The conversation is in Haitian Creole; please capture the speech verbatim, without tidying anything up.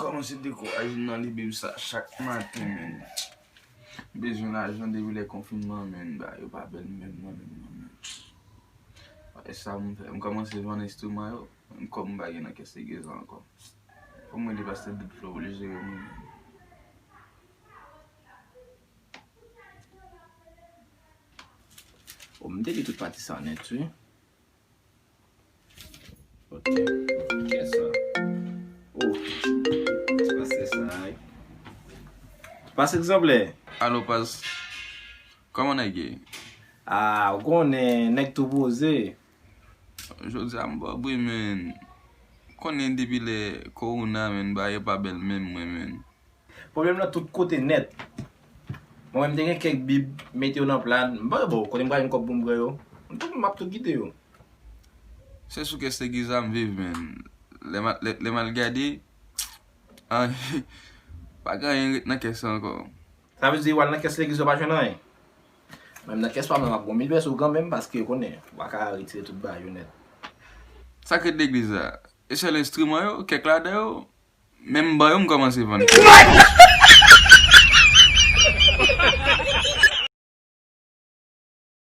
Kòmanse dekouraje m nan leve m sa chak maten, men. M bezwen lajan depi lè konfinman, men. Bagay yo pa bèl menm, mwen menm, mwen menm. E sa m fè, m kòmanse vann enstriman yo, menm kòb m pa gen nan kès legliz la ankò. Fò m rele pastè Dout Flo pou li jere mwen. O, m te li tout pati sa nèt, wi. Ok. Kè sa. Oh. Pase sa. Pase egzanplè. Alo, pas. Kòman nèg ye? Ah, ou konnen, nèg tou poze. Jodi a m pa bri, men. Konnen depi lè kowona, men, bagay yo pa bèl menm, mwen, men. Pwoblèm nan tout kote nèt. Mwen menm te gen kèk bib, mete yo nan pla, m pa wè bò, kote m pral jwenn kòb pou m pran yo. M tou, m ap tou kite yo. Se sou kès legliz la m viv, men. Lè m a- lè- lè m al gade, an, pa gen anyen ret nan kès la ankò. Sa vle di w al nan kès legliz ou pa jwenn anyen? Menm nan kès pa mwen, m ap gon mil pèso kanmenm, paske ou konnen, w pa ka retire tout bagay yo nèt. Sa k ret legliz la? E sèl enstriman yo, kèk ladan yo, menm ban yo m kòmanse vann.